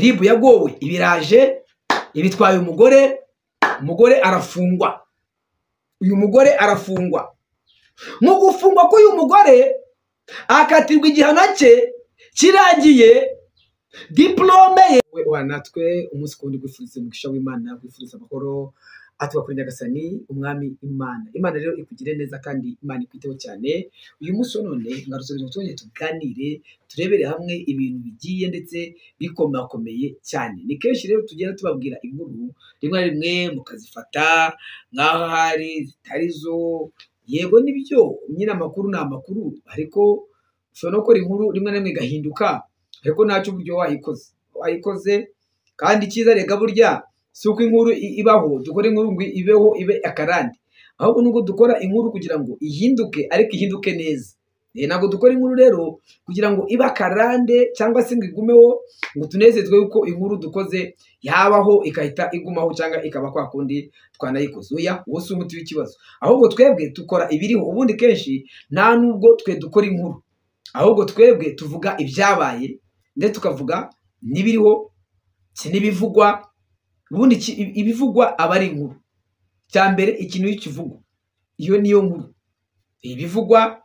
RIB yagowe ibiraje ibitwaye umugore, umugore arafungwa. Uyu mugore arafungwa. Mu gufungwa k'uyu mugore akatirwa igihano cye kirangiye, diplome ye. Natwe umunsi kundi gwifuriza umugisha w'Imana, gwifuriza amahoro atuba kuri Nyagasani umwami Imana. Imana rero ikugire neza kandi Imana ikwiteho cyane. Uyu munsi wa none ngarutse kugira ngo twongere tuganire, turebere hamwe ibintu bigiye ndetse bikomakomeye cyane. Ni kenshi rero tugenda tubabwira inkuru rimwe na rimwe mukazifata nk'aho hari zitari zo. Yego nibyo, nyine amakuru ni amakuru, ariko ushobora no gukora inkuru rimwe na rimwe igahinduka, ariko ntacyo uburyo wayikoze. Kandi icyiza rega burya si uko inkuru ibaho, dukora inkuru ngo ibeho ibe akarande, ahubwo nubwo dukora inkuru kugira ngo ihinduke, ariko ihinduke neza. Ntabwo dukora inkuru rero kugira ngo ibe akarande cyangwa se ngo igumeho, ngo tunezezwe yuko inkuru dukoze yabaho igahita igumaho cyangwa ikaba kwa kundi twanayikoze. Oya, uwo si umuti w'ikibazo, ahubwo twebwe dukora ibiriho. Ubundi kenshi nta nubwo twe dukora inkuru, ahubwo twebwe tuvuga ibyabaye ndetse tukavuga n'ibiriho n'ibivugwa. Ubundi ibivugwa aba ari inkuru. Cya mbere ikintu iyo kivugwa iyo niyo nkuru. Ibivugwa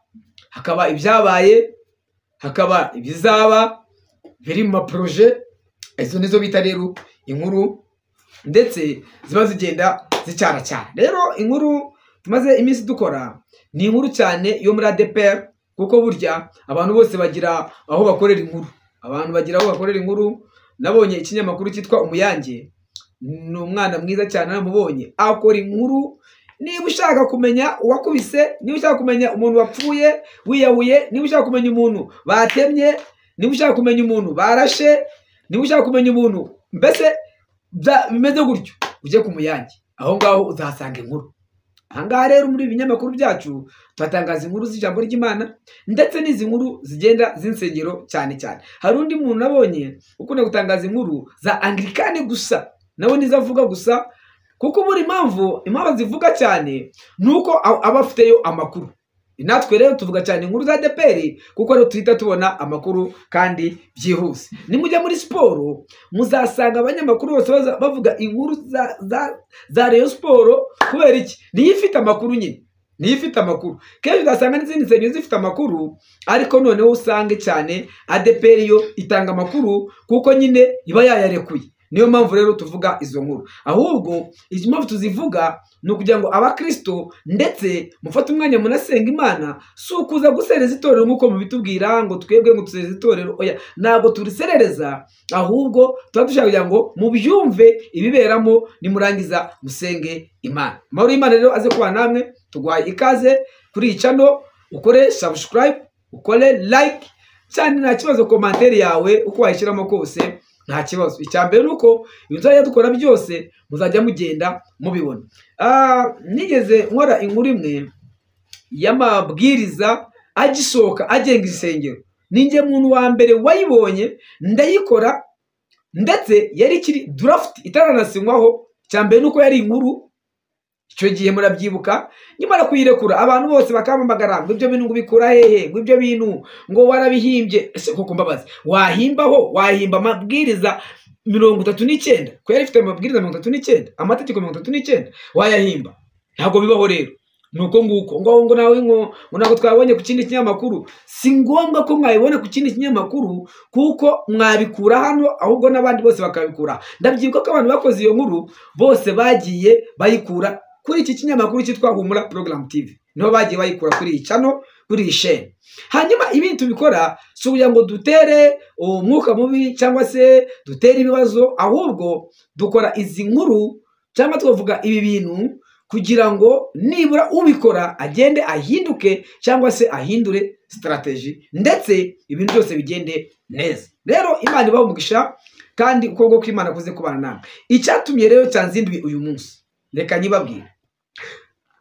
hakaba ibyabaye, hakaba ibizaba biri mu maproje, izo nizo bita rero inkuru, ndetse ziba zigenda zicyaracyara. Rero inkuru tumaze iminsi dukora ni inkuru cyane yo muri ADEPR, kuko burya abantu bose bagira aho bakorera inkuru. Abantu bagira aho bakorera inkuru. Nabonye ikinyamakuru cyitwa Umuyange, ni umwana mwiza cyane, namubonye akora inkuru. Niba ushaka kumenya uwakubise, niba ushaka kumenya umuntu wapfuye wiyahuye, niba ushaka kumenya umuntu batemye, niba ushaka kumenya umuntu barashe, niba ushaka kumenya umuntu mbese bimeze gutyo, ujye ku Muyange, aho ngaho uzahasanga inkuru. Aha ngaha rero muri ibinyamakuru byacu tuhatangaza inkuru z'ijambo ry'Imana ndetse n'izi nkuru zigenda z'insengero cyane cyane. Hari undi muntu nabonye ukunda gutangaza inkuru za Anglikani gusa, nawe nizo avuga gusa, kuko buri impamvu zivuga cyane nuko aba afiteyo amakuru. Natwe rero tuvuga cyane inkuru za ADEPR kuko rero tuhita tubona amakuru kandi byihuse. Nimujya muri siporo muzasanga abanyamakuru bose bavuga inkuru za Rayon Sport. Kubera iki? Niyo ifite amakuru nyine, niyo ifite amakuru. Kenshi uzasanga n'izindi nsengero zifite amakuru, ariko noneho usange cyane ADEPR yo itanga amakuru kuko nyine iba yayarekuye. Niyo mpamvu rero tuvuga izo nkuru. Ahubwo izi mpamvu tuzivuga ni ukugira ngo abakristo ndetse mufate umwanya munasenga Imana, si ukuza gusereza itorero nk'uko mubitubwira ngo twebwe ngo dusereze itorero. Oya, ntabwo turiserereza, ahubwo tuba dushaka kugira ngo mubyumve ibiberamo, nimurangiza musenge Imana. Amahoro y'Imana rero aze kuba namwe. Tuguhaye ikaze kuri iyi channel, ukore subscribe, ukore like cyane, nta kibazo. Commentaire yawe uko wayishyiramo kose nta kibazo. Icya mbere nuko ibintu tuzajya dukora byose muzajya mugenda mubibona. Nigeze nkora inkuru imwe y'amabwiriza agisohoka agenga insengero, ninjye muntu wa mbere wayibonye ndayikora, ndetse yari ikiri draft itaranasinywaho. Icya mbere nuko yari inkuru icyo gihe murabyibuka. Nyamara kuyirekura abantu bose bakampamagara ngo ibyo bintu ngo ubikura hehe, ngo ibyo bintu ngo warabihimbye. Ese koko mbabazi, wahimbaho wahimba amabwiriza 39, ko yari ifite amabwiriza 39, amategeko 39, wayahimba? Ntabwo bibaho rero. Nuko nguko ngo nawe ngo ntabwo twabonye ku kindi kinyamakuru. Si ngombwa ko mwayibona ku kindi kinyamakuru kuko mwabikura hano, ahubwo n'abandi bose bakabikura. Ndabyibuka ko abantu bakoze iyo nkuru bose bagiye bayikura kuri iki kinyamakuru cyitwa Humura Program TV, niho bagiye bayikura kuri iyi channel, kuri iyi chaîne. Hanyuma ibintu tubikora si ukugira ngo dutere umwuka mubi cyangwa se dutere ibibazo, ahubwo dukora izi nkuru cyangwa tukavuga ibi bintu kugira ngo nibura ubikora agende ahinduke cyangwa se ahindure strategy, ndetse ibintu byose bigende neza. Rero Imana ibahe umugisha kandi ukuboko kw'Imana kuze kubana namwe. Icyatumye rero cyanzinduye uyu munsi, reka nyibabwire.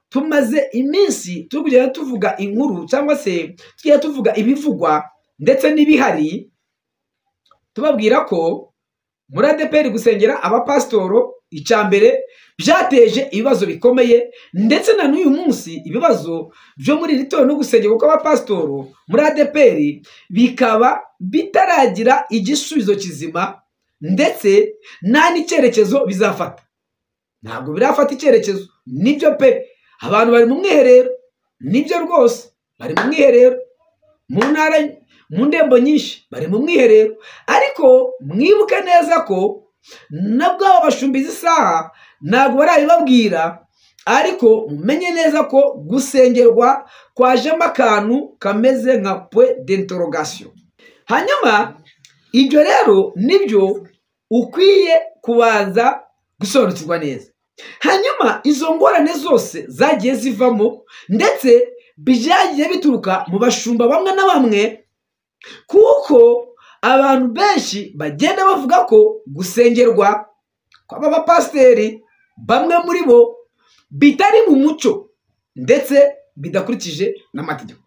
Tumaze iminsi turi kugenda tuvuga inkuru cyangwa se tugenda tuvuga ibivugwa ndetse n'ibihari, tubabwira ko muri ADEPR gusengera abapasitoro icya mbere byateje ibibazo bikomeye, ndetse na n'uyu munsi ibibazo byo muri iri torero no gusengera kuko abapasitoro muri ADEPR bikaba bitaragira igisubizo kizima, ndetse nta n'icyerekezo bizafata. Ntabwo birafata icyerekezo, nibyo pe. Abantu bari mu mwiherero, nibyo rwose bari mu mwiherero, mu ntara, mu ndembo nyinshi bari mu mwiherero. Ariko mwibuke neza ko nabwo aba bashumba izi saha ntabwo barabibabwira, ariko mumenye neza ko gusengerwa kwajemo akantu kameze nka point d'interrogation. Hanyuma ibyo rero nibyo ukwiye kubanza gusobanukirwa neza. Hanyuma izo ngorane zose zagiye zivamo ndetse byagiye bituruka mu bashumba bamwe na bamwe, kuko abantu benshi bagenda bavuga ko gusengerwa kw'aba bapasiteri bamwe muri bo bitari mu muco ndetse bidakurikije n'amategeko.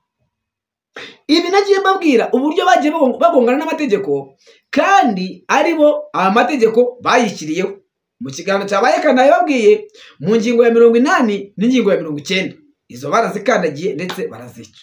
Ibi nagiye mbabwira uburyo bagiye bagongana n'amategeko, kandi aribo aya mategeko bayishyiriyeho. Mu kiganiro cyabaye kanababwiye mu ngingo ya 80 n'ingingo ya 90, izo barazikandagiye ndetse barazica.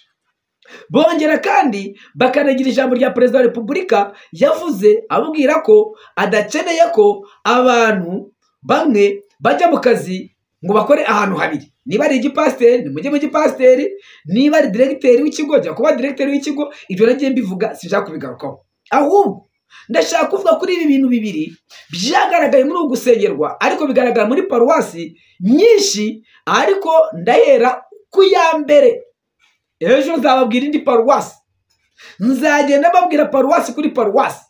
Bongera kandi bakanagira ijambo rya Perezida wa Repubulika yavuze ababwira ko adakeneye ko abantu bamwe bajya mu kazi ngo bakore ahantu habiri. Niba ari igipasiteri nimujye mu gipasiteri, niba ari diregiteri w'ikigo jya kuba diregiteri w'ikigo. Ibyo nagiye mbivuga, sinshaka kubigarukaho. Ahubwo ndashaka kuvuga kuri ibi bintu bibiri byagaragaye muri ubu gusengerwa, ariko bigaragara muri paruwasi nyinshi, ariko ndahera ku ya mbere. Ejo nzababwira indi paruwasi, nzagenda mbabwira paruwasi kuri paruwasi,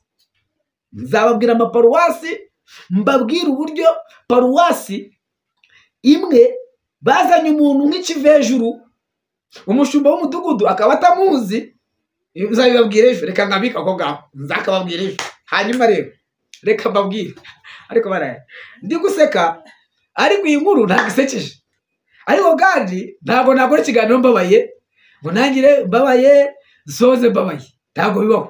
nzababwira amaparuwasi, mbabwira uburyo paruwasi imwe bazanye umuntu nk'ikivejuru, umushumba w'umudugudu akaba atamuzi. Nzabibabwira ejo, reka nkabika ako ngaho, nzakababwira ejo. Hanyuma rero reka mbabwire, ariko baraye ndi guseka, ariko iyi nkuru ntabwo isekeje. Ariko kandi ntabwo nakora ikiganiro mbabaye ngo ntangire mbabaye nsoze mbabaye, ntabwo bibaho.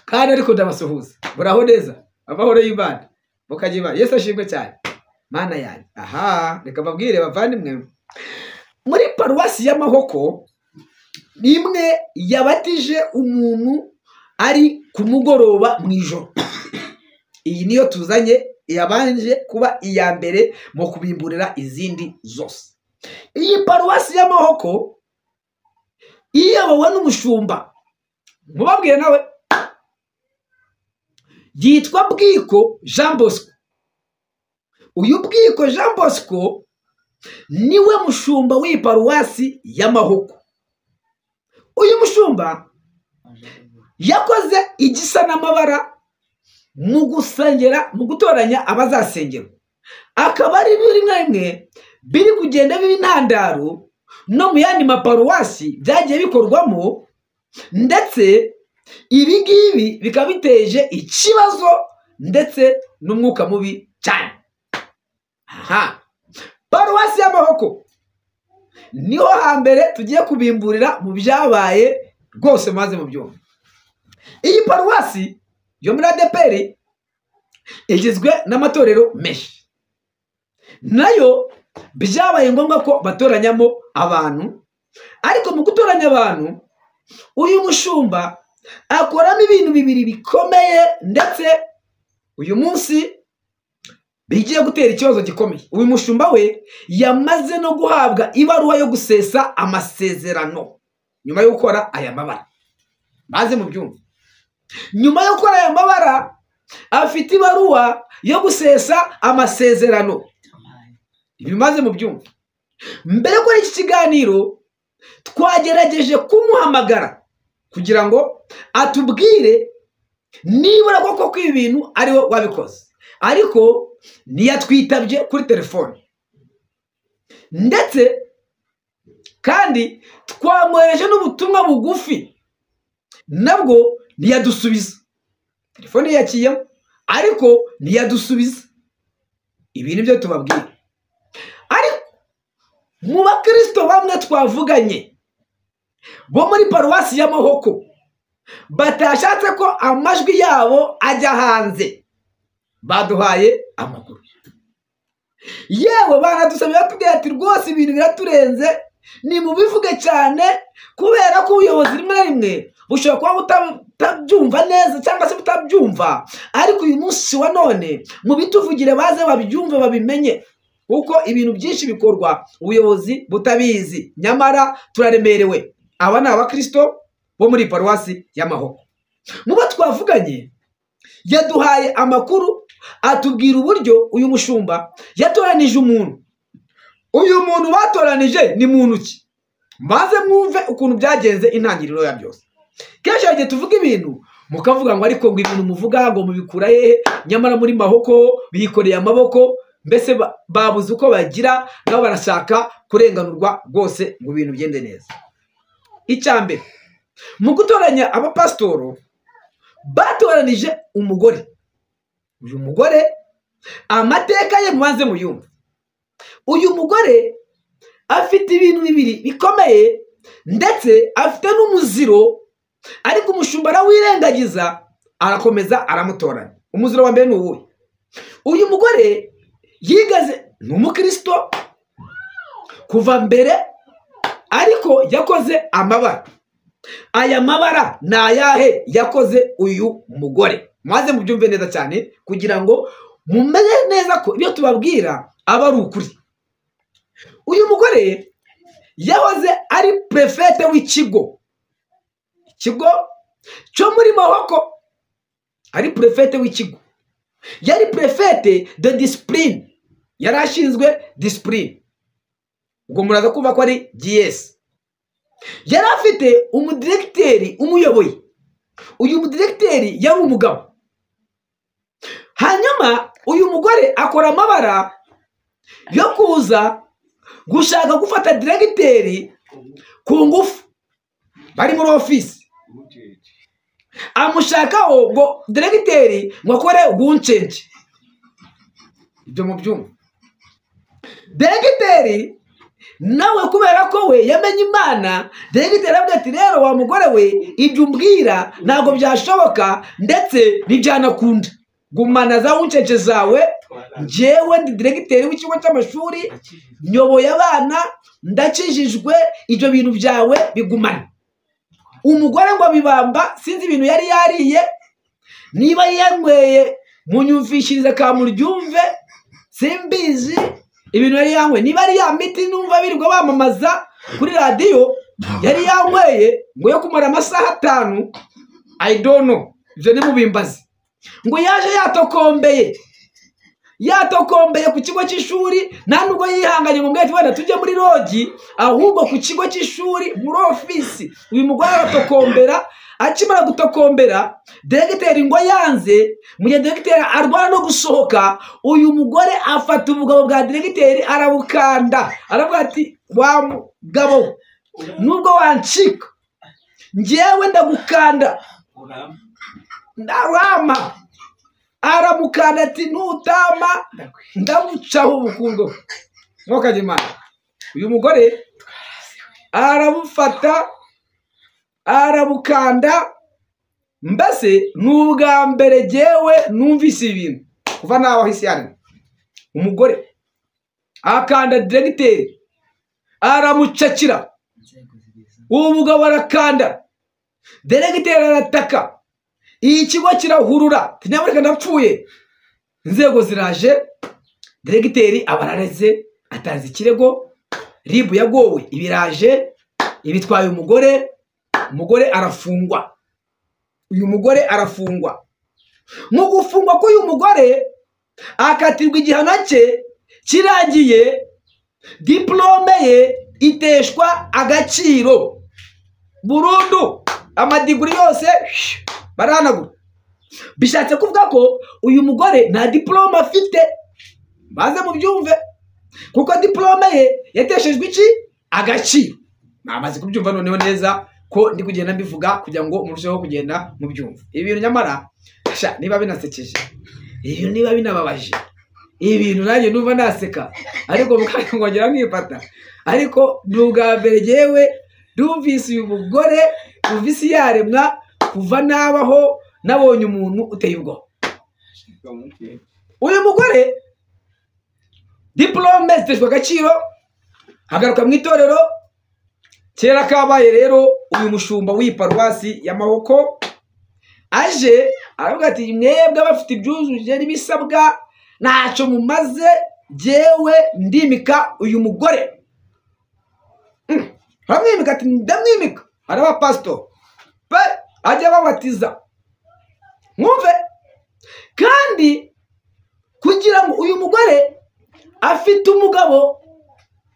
Kandi ariko ndabasuhuza, muraho neza, amahoro y'Imana mukajya Imana. Yesu ashimwe cyane, Mana yanjye. Aha reka mbabwire bavandimwe, muri paruwasi y'Amahoko imwe yabatije umuntu ari ku mugoroba mu ijoro. Iyi niyo tuzanye, yabanje kuba iya mbere mu kubimburira izindi zose. Iyi paruwasi y'Amahoko iyobowe n'umushumba, mubabwire nawe, yitwa Bwiko Jean Bosco. Uyu Bwiko Jean Bosco niwe mushumba w'iyi paruwasi y'Amahoko. Uyu mushumba yakoze igisa n'amabara mu gusengera, mu gutoranya abazasengerwa, akaba ari rimwe rimwe biri kugenda biba intandaro no mu yandi maparuwasi byagiye bikorwamo, ndetse ibi ngibi bikaba biteje ikibazo ndetse n'umwuka mubi cyane. Aha paruwasi y'Amahoko niho hambere tugiye kubimburira mu byabaye rwose, maze mu byumva. Iyi paruwasi yo muri ADEPR igizwe n'amatorero menshi, nayo byabaye ngombwa ko batoranyamo abantu. Ariko mu gutoranya abantu, uyu mushumba akoramo ibintu bibiri bikomeye, ndetse uyu munsi bigiye gutera ikibazo gikomeye. Uyu mushumba we yamaze no guhabwa ibaruwa yo gusesa amasezerano nyuma yo gukora aya mabara. Maze mu byumva, nyuma yo gukora aya mabara afite ibaruwa yo gusesa amasezerano. Ibimaze mu byumva. Mbere kuri iki kiganiro twagerageje kumuhamagara kugira ngo atubwire nibura koko ko ibi bintu ariwe wabikoze, ariko ntiyatwitabye kuri telefone. Ndetse kandi twamwohereje n'ubutumwa bugufi, nabwo ntiyadusubiza. Telefone yakiyemo ariko ntiyadusubiza. Ibi nibyo tubabwira. Ariko mu bakristo bamwe twavuganye bo muri paruwasi y'Amahoko batashatse ko amajwi yabo ajya hanze, baduhaye amakuru. Yewe baradusabye, batubwira ati rwose ibintu biraturenze, ni mubivuge cyane, kubera ko ubuyobozi rimwe na rimwe bushobora kuba butabyumva neza cyangwa se butabyumva, ariko uyu munsi wa none mubituvugire baze babyumve babimenye, kuko ibintu byinshi bikorwa ubuyobozi butabizi, nyamara turaremerewe. Aba ni abakristo bo muri paruwasi ya Mahoko. Mubo twavuganye yaduhaye amakuru atubwira uburyo uyu mushumba yatoranije umuntu. Uyu muntu batoranije ni muntu ki? Maze mwumve ukuntu byagenze intangiriro ya byose. Kenshi igihe tuvuga ibintu mukavuga ngo ariko ngo ibintu muvuga ngo mubikura hehe, nyamara muri Mahoko bikoreye amaboko, mbese babuze uko bagira, nabo barashaka kurenganurwa rwose ngo ibintu bigende neza. Icya mbere, mu gutoranya abapasitoro batoranije umugore. Uyu mugore amateka ye mubanze muyumve. Uyu mugore afite ibintu bibiri bikomeye, ndetse afite n'umuziro, ariko umushumba arawirengagiza arakomeza aramutoranya. Umuziro wa mbere ni uwuhe? Uyu mugore yigaze, ni umukristo kuva mbere, ariko yakoze amabara. Aya mabara ni ayahe yakoze uyu mugore? Maze mubyumve neza cyane kugira ngo mumenye neza ko ibyo tubabwira aba ari ukuri. Uyu mugore yahoze ari prefete w'ikigo, ikigo cyo muri Mahoko, ari prefete w'ikigo, yari prefete de discipline, yari ashinzwe discipline, ubwo muraza kumva ko ari GS. Yari afite umudiregiteri umuyoboye. Uyu mudiregiteri yari umugabo. Hanyuma uyu mugore akora amabara yo kuza gushaka gufata diregiteri ku ngufu, bari muri ofisi, amushakaho ngo diregiteri ngo akore guncenje. Ibyo mubyumva. Diregiteri nawe kubera ko we yamenye Imana, diregiteri aravuga ati rero wa mugore we, ibyo umbwira ntabwo byashoboka ndetse ntibyanakunda, gumana za uncenje zawe, njyewe ndi diregiteri w'ikigo cy'amashuri, nyoboye abana, ndakijijwe, ibyo bintu byawe bigumane. Umugore ngo bibamba, sinzi ibintu yari yariye, niba yanyweye munyumvishirize kamuryumve, simbizi ibintu yari yanyweye, niba ari ya miti numva birirwa bamamaza kuri radiyo yari yanyweye ngo yo kumara amasaha 5, I don't know, ibyo ni mubimbazi. Ngo yaje yatokombeye ku kigo cy'ishuri, nta nubwo yihanganye ngo mbwete wenda tujye muri rogi, ahubwo ku kigo cy'ishuri muri ofisi uyu mugore aratokombera. Akimara gutokombera diregiteri ngo yanze, mu gihe diregiteri arwana no gusohoka, uyu mugore afata ubugabo bwa diregiteri arabukanda, aravuga ati wa mugabo nubwo wancika njyewe ndagukanda, ndarama. Aramukanda ati nutama ndamucaho ubukungo. Mwokajimana uyu mugore aramufata arabukanda. Mbese n'ubwa mbere jyewe numvise ibintu kuva naho isi yari. Umugore akanda diregiteri aramucakira, uwo mugabo arakanda, diregiteri arataka, iyi kigo kirahurura, tinyabureka ndapfuye. Inzego ziraje, diregiteri abarareze, atanze ikirego, RIB yagowe ibiraje, ibitwaye umugore, umugore arafungwa. Uyu mugore arafungwa. Mu gufungwa k'uyu mugore akatirwa igihano cye kirangiye, diplome ye iteshwa agaciro burundu, amadiguri yose barahanagura. Bishatse kuvuga ko uyu mugore nta diplome afite, baze mubyumve, kuko diplome ye yateshejwe iki? Agaciro. Namaze kubyumva noneho neza ko ndi kugenda mbivuga kugira ngo murusheho kugenda mubyumva. Ibi bintu nyamara niba binasekeje, ibintu niba binababaje, ibintu nanjye numva naseka, ariko mukangongera nkifata. Ariko ni ubwa mbere jyewe numvise uyu mugore kuva isi yaremwa, kuva nabaho nabonye umuntu uteye ubwoba. Uyu mugore diplome ziteshwa agaciro, agaruka mu itorero. Kera kabaye rero uyu mushumba w'iyi paruwasi ya Mahoko aje aravuga ati mwebwe abafite ibyujuje n'ibisabwa ntacyo mumaze, jyewe ndimika uyu mugore. Aramwimika ati ndamwimika, araba pastor pe, ajya babatiza. Mwumve kandi kugira ngo uyu mugore afite umugabo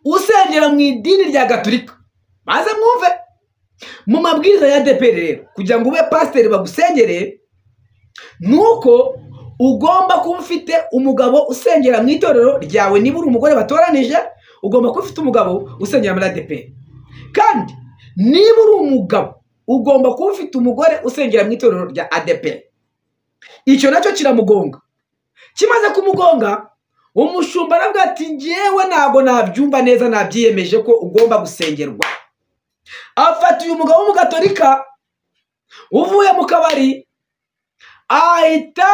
usengera mu idini rya Gatolika, maze mwumve mu mabwiriza ya ADEPR rero, kugira ngo ube pasiteri bagusengere nuko ugomba kuba ufite umugabo usengera mu itorero ryawe. Niba uri umugore batoranije, ugomba kuba ufite umugabo usengera muri ADEPR. Kandi niba uri umugabo, ugomba kuba ufite umugore usengera mu itorero rya ADEPR. Icyo nacyo kiramugonga. Kimaze kumugonga, umushumba aravuga ati njyewe ntabwo nabyumva neza, nabyiyemeje ko ugomba gusengerwa. Afata uyu mugabo w'umugatolika uvuye mu kabari, ahita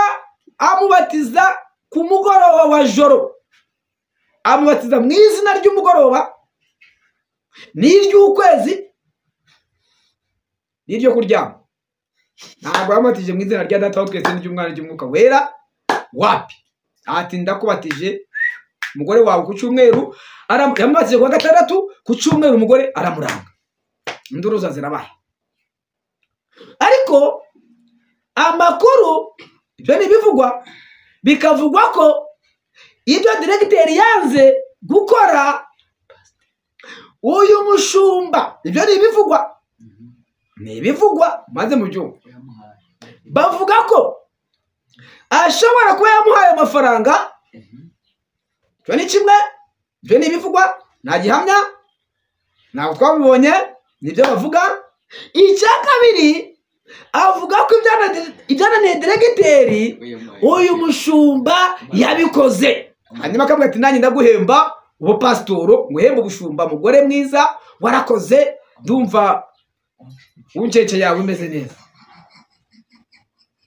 amubatiza ku mugoroba wa joro, amubatiza mu izina ry'umugoroba n'iry'ukwezi n'iryo kuryama. Ntabwo yamubatije mu izina rya Data wa twese n'iry'Umwana n'iry'Umwuka Wera, wapi. Ati ndakubatije umugore wawe ku cyumweru, yamubatije kuwa gatandatu, ku cyumweru umugore aramuranga. Induruza zirabaye. Ariko amakuru ibyo ntibivugwa, bikavugwa ko ibyo diregiteri yanze gukora uyu mushumba, ibyo ntibivugwa, ntibivugwa maze mu byumva. Bavuga ko ashobora kuba yamuhaye amafaranga, icyo ni kimwe, ibyo ntibivugwa, nta gihamya, ntabwo twabibonye, nibyo bavuga. Icya kabiri, avuga ko ibyananiye diregiteri uyu mushumba yabikoze. Hanyuma akavuga ati nanjye ndaguhemba ubupasitoro, nguhemba ubushumba, mugore mwiza warakoze, ndumva unkeke yawe imeze neza.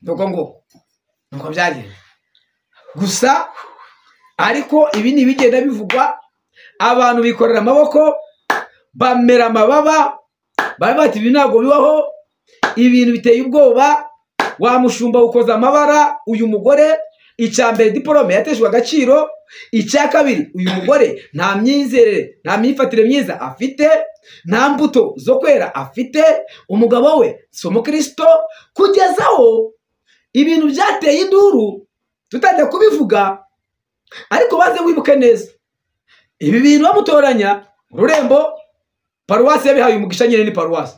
Nuko ngo nuko byagenze gusa. Ariko ibi ni ibigenda bivugwa, abantu bikorera amaboko, bamera amababa, bari bati ibi ntabwo bibaho, ibintu biteye ubwoba, wa mushumba ukoza amabara uyu mugore. Icya mbere, diporome yateshejwe agaciro. Icya kabiri, uyu mugore nta myizerere, nta myifatire myiza afite, nta mbuto zo kwera afite, umugabo we si umukristo. Kugeza aho ibintu byateye induru tutajya kubivuga, ariko baze wibuke neza ibi bintu bamutoranya. Ururembo paruwasi yabihaye umugisha, nyine ni paruwasi,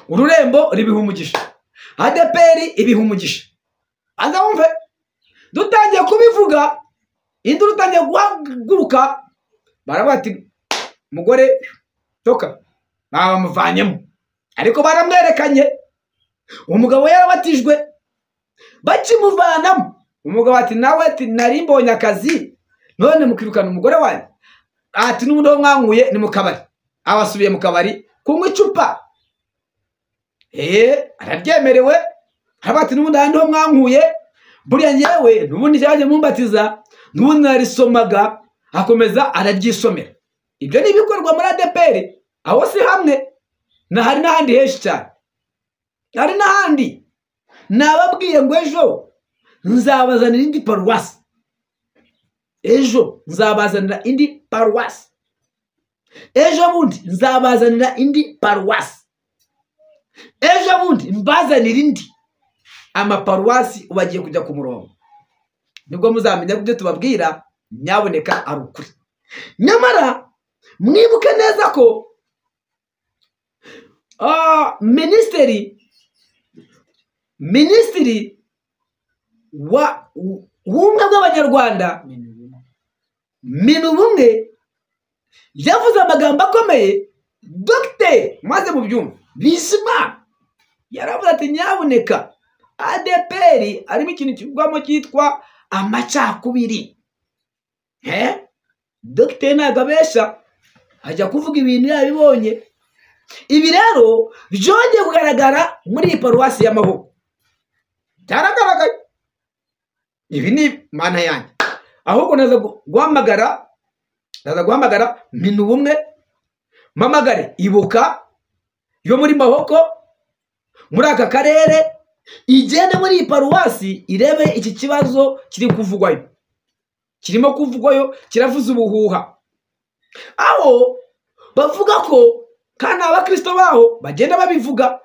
ururembo ribiha umugisha, ADEPR ibiha umugisha. Aza wumve dutangiye kubivuga, induru itangiye guhaguruka, baravuga ati mugore toka, bamuvanyemo. Ariko baramwerekanye umugabo yarabatijwe, bakimuvanamo umugabo ati nawe ati nari mbonye akazi, none mukirukana umugore wanjye, ati n'ubundi aho mwankuye ni mu kabari. Abasubiye mu kabari kunywa icupa, arabyemerewe. Aravuga ati n'ubundi ahandi ho mwankuye, buriya njyewe n'ubundi cyaje mumbatiza, n'ubundi narisomaga. Akomeza araryisomera. Ibyo ni ibikorwa muri ADEPR, aho si hamwe, na hari n'ahandi henshi cyane, hari n'ahandi. Nababwiye ngo ejo nzabazanira indi paruwasi, ejo nzabazanira indi paruwasi, ejo bundi nzabazanira indi paruwasi, ejo bundi mbazanira indi. Amaparuwasi ubagiye kujya ku murongo, nibwo muzamenya ko ibyo tubabwira nyaboneka ari ukuri. Nyamara mwibuke neza ko minisitiri w'ubumwe bw'Abanyarwanda, Minubumwe, yavuze amagambo akomeye. Dogiteri, maze mu byumva, Bizimana yaravuze ati nyaboneka ADEPR harimo ikintu kivugwamo cyitwa amacakubiri. Dogiteri ntabwo abesha, ajya kuvuga ibintu yabibonye. Ibi rero byongeye kugaragara muri iyi paruwasi ya Mahoko, byaragaragaye. Ibi ni mana yanjye. Ahubwo naza guhamagara Minubumwe, mpamagare Ibuka, yo muri Mahoko muri aka karere igende muri iyi paruwasi irebe iki kibazo kiri kuvugwayo, kirimo kuvugwayo, kiravuza ubuhuha, aho bavuga ko kandi abakristo baho bagenda babivuga.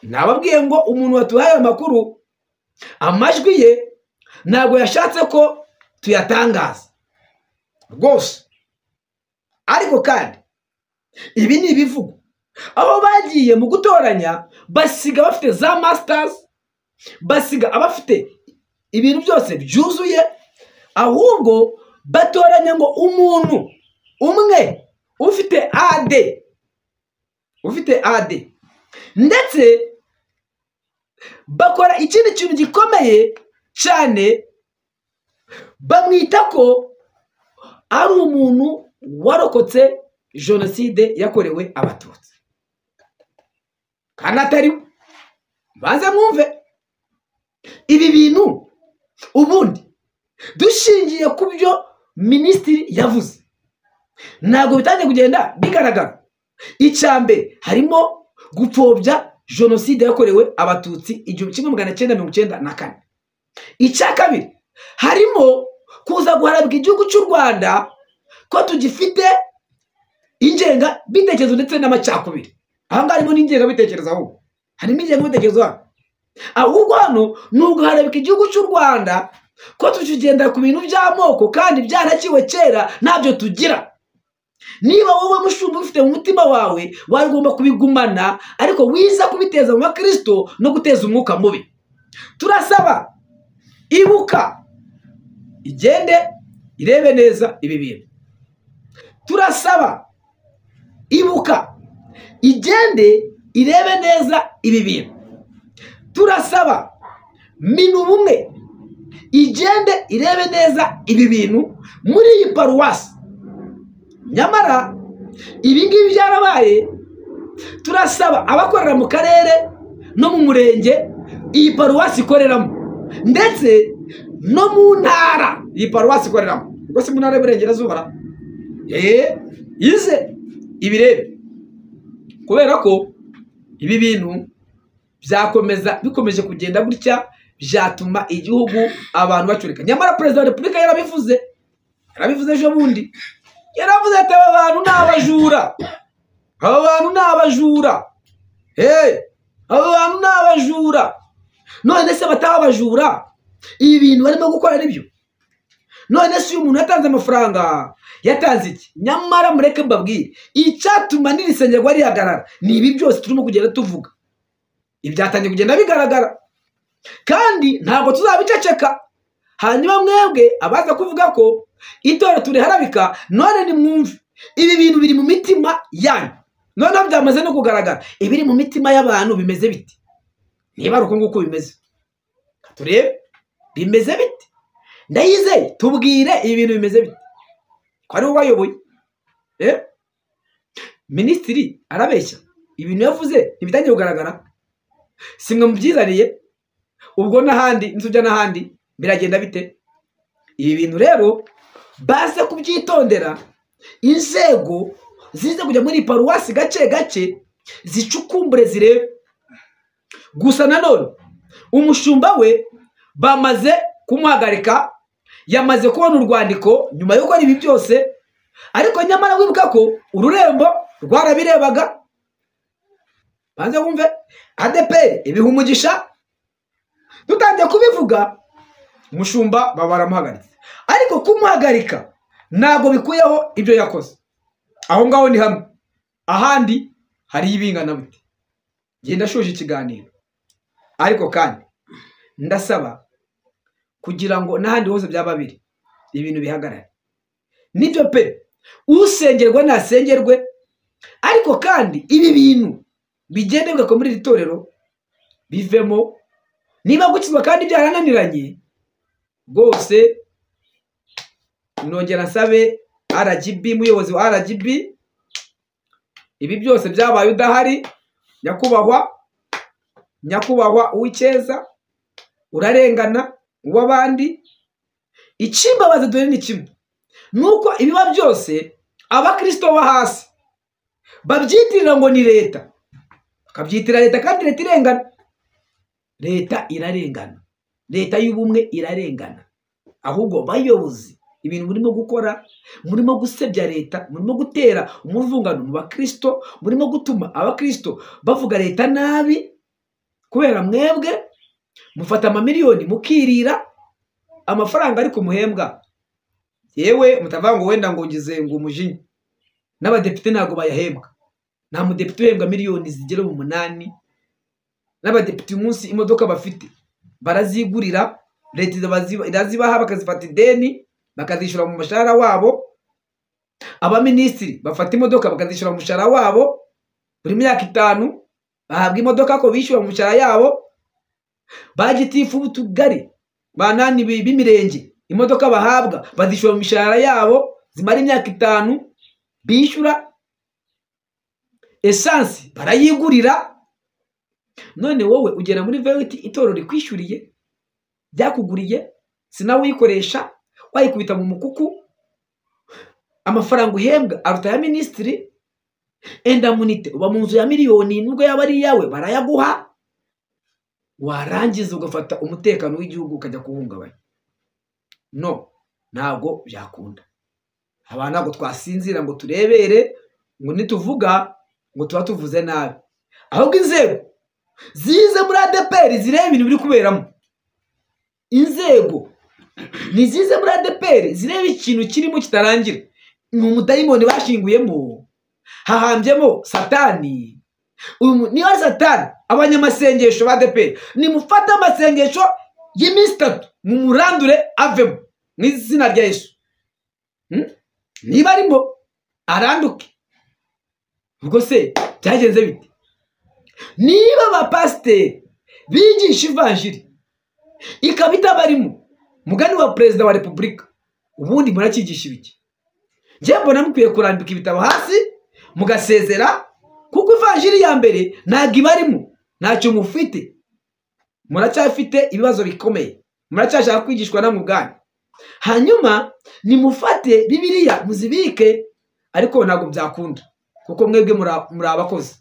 Nababwiye ngo umuntu watuhaye amakuru amajwi ye ntabwo yashatse ko tuyatangaza rwose, ariko kandi ibi ni ibivugwa aho bagiye mu gutoranya basiga bafite za masters, basiga abafite ibintu byose byuzuye, ahubwo batoranya ngo umuntu umwe ufite AD, ufite AD, ndetse bakora ikindi kintu gikomeye cyane, bamwita ko ari umuntu warokotse jenoside yakorewe Abatutsi, kandi atari. Banze mwumve ibi bintu. Ubundi dushingiye ku byo minisitiri yavuze ntabwo bitangiye kugenda bigaragara. Icya mbere harimo gupfobya jenoside yakorewe Abatutsi 1994. Icya kabiri harimo kuza guharabika igihugu cy'u Rwanda ko tugifite ingengabitekerezo ndetse n'amacakubiri. Aha ngaha harimo n'ingengabitekerezo, ahubwo harimo ingengabitekerezo hano. Ahubwo hano ni uguharabika igihugu cy'u Rwanda ko tukigendera ku bintu by'amoko kandi byarakiwe kera ntabyo tugira. Niba wowe mushumba ufite mu mutima wawe wagomba kubigumana, ariko wiza kubiteza mu bakristo no guteza umwuka mubi. Turasaba Ibuka igende irebe neza ibi bintu. Turasaba Ibuka igende irebe neza ibi bintu. Turasaba Minubumwe igende irebe neza ibi bintu muri iyi paruwasi. Nyamara ibi ngibi byarabaye. Turasaba abakorera mu karere no mu murenge iyi paruwasi ikoreramo, ndetse no mu ntara iyi paruwasi ikoreramo, ubwo si mu ntara y'Iburengerazuba ize ibirebe, kubera ko ibi bintu byakomeza bikomeje kugenda gutya byatuma igihugu abantu bacurika. Nyamara Perezida wa Repubulika yarabivuze, yarabivuze ejo bundi, yaravuze ati aba bantu ni abajura, aba bantu ni abajura, aba bantu ni abajura. None se bataba abajura ibi bintu barimo gukora nibyo? None se uyu muntu yatanze amafaranga yatanze iki? Nyamara mureke mbabwire icyatuma n'irisengerwa rihagarara ni ibi byose turimo kugenda tuvuga. Ibyatangiye kugenda bigaragara kandi ntabwo tuzabiceceka. Hanyuma mwebwe abaza kuvuga ko itora turiharabika, none nimwumve ibi bintu biri mu mitima yanyu. Noneho byamaze no kugaragara ibiri mu mitima y'abantu bimeze biti. Niba ari uko nguko bimeze, turebe bimeze biti. Ndayizeye tubwire ibi bintu bimeze biti ko ari wowe wayoboye. Minisitiri arabeshya, ibintu yavuze ntibitangiye kugaragara, simwe mubyizaniye. Ubwo n'ahandi nzujya n'ahandi biragenda bite? Ibi bintu rero baze kubyitondera, inzego zize kujya muri paruwasi gake gake zicukumbure zirebe. Gusa nanone umushumba we bamaze kumuhagarika, yamaze kubona urwandiko nyuma yo gukora ibi byose, ariko nyamara wibuka ko ururembo rwarabirebaga. Banze wumve ADEPR ibiha umugisha, dutangiye kubivuga umushumba baba baramuhagaritse, ariko kumuhagarika ntabwo bikuyeho ibyo yakoze. Aho ngaho ni hamwe, ahandi hari ibingana bute. Genda shoje ikiganiro, ariko kandi ndasaba kugira ngo n'ahandi hose byaba biri ibintu bihagarare. Nibyo pe, usengerwa nasengerwe, ariko kandi ibi bintu bigende bigakora muri iri torero bivemo. Niba gukizwa kandi byarananiranye rwose, nongera nsabe RGB, muyobozi wa RGB, ibi byose byabaye udahari nyakubahwa, nyakubahwa Uwicyeza, urarengana uw'abandi. Ikimbabaza dore ni kimwe, nuko ibiba byose abakristo bo hasi babyitirira ngo ni leta. Bakabyitira leta kandi leta irengana. Leta irarengana. Leta y'ubumwe irarengana. Ahubwo bayobozi ibintu murimo gukora, murimo gusebya leta, murimo gutera umuvungano mu bakristo, murimo gutuma abakristo bavuga leta nabi kubera mwebwe mufata amamiliyoni mukirira amafaranga ariko muhembwa. Yewe mutavuga ngo wenda ngo ngize ngo umujinya, n'abadepite ntabwo bayahembwa. Nta mudepite uhembwa miliyoni zigera mu 8. N'abadepite umunsi imodoka bafite barazigurira, leta irazibaha bakazifata ideni bakazishyura mu mushahara wabo. Abaminisitiri bafata imodoka bakazishyura mu mushahara wabo buri myaka 5 bahabwa imodoka ko bishyura mu mushahara yabo. Ba gitifu b'utugari banani b'imirenge imodoka bahabwa bazishyura mu mishahara yabo zimara imyaka 5 bishyura. Esansi barayigurira. None wowe ugera muri VWT itorero rikwishyuriye byakuguriye, sinawe uyikoresha, wayikubita mu mukuku. Amafaranga uhembwa aruta ya minisitiri. Endamunite uba mu nzu ya miliyoni nubwo yaba ari iyawe barayaguha. Warangiza ugafata umutekano w'igihugu ukajya kuwuhungabanya. No, ntabwo byakunda. Aba ntabwo twasinzira ngo turebere ngo nituvuga ngo tuba tuvuze nabi. Ahubwo inzego zize muri ADEPR zireba ibintu biri kuberamo. Inzego ni zize muri ADEPR zireba ikintu kirimo kitarangira. Ni umudayimoni bashinguyemo, hahambyemo Satani. Niba ari Satani, abanyamasengesho ba ADEPR nimufate amasengesho y'iminsi 3 mumurandure avemo mu izina rya Yesu. Niba arimo aranduke. Ubwo se byagenze bite? Niba abapasiteri bigisha ivanjiri ikaba itabarimo, mugani wa perezida wa repubulika, ubundi murakigisha ibiki? Njye mbona mukwiye kurambika ibitabo hasi mugasezera, kuko ivanjiri ya mbere ntabwo ibarimo, ntacyo mufite. Muracyafite ibibazo bikomeye, muracyashaka kwigishwa namwe ubwanyu. Hanyuma nimufate Bibiliya muzibike, ariko ntabwo byakunda kuko mwebwe muri abakozi.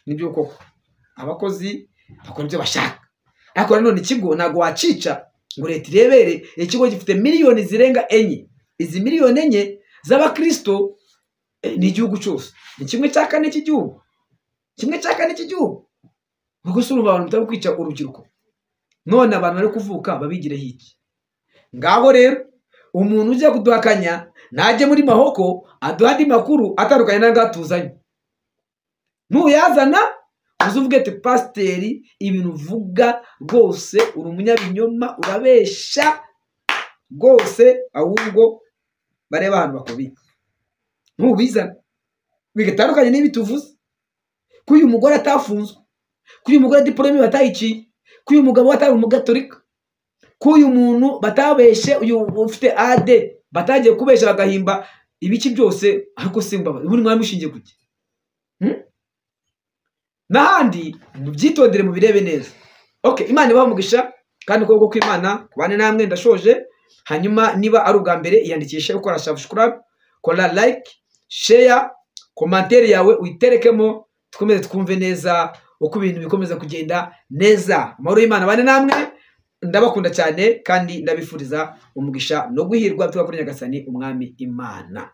Nibyo koko, abakozi bakora ibyo bashaka. Ariko nanone ikigo ntabwo wacica ngo leta irebere. Ikigo gifite miliyoni zirenga 4. Izi miliyoni 4 z'abakristo ni igihugu cyose, ni 1/4 cy'igihugu, 1/4 cy'igihugu. Ubwo se urumva abantu mutari kwica urubyiruko? None abantu bari kuvuka babigireho iki? Ngaho rero umuntu ujya kuduhakanya najye muri mahoko aduha andi makuru atandukanye n'agatuzanye. Nuyazana uzuvuge ati pasiteri ibintu uvuga rwose uri umunyabinyoma, urabesha rwose, ahubwo bareba ahantu bakubika. Ntubizana bigatandukanye n'ibi tuvuze, ko uyu mugore atafunzwe, ko uyu mugore diporome batayiciye, ko uyu mugabo atari umugatolika, ko uyu muntu batabeshe, uyu ufite AD batagiye kubesha bagahimba ibiki byose. Ariko se ubundi mwari mushingiye kuki? N'ahandi mubyitondere mubirebe neza. Okay, Imana ibahe umugisha kandi ukuboko kw'Imana kubane namwe. Ndashoje. Hanyuma niba ari ubwa mbere iyandikishe ukora subscribe, kora like, share, commentaire yawe uyiterekemo, dukomeze twumve neza uko ibintu bikomeza kugenda neza. Amahoro y'Imana bane namwe, ndabakunda cyane kandi ndabifuriza umugisha no guhirwa tuba kuri Nyagasani Umwami Imana.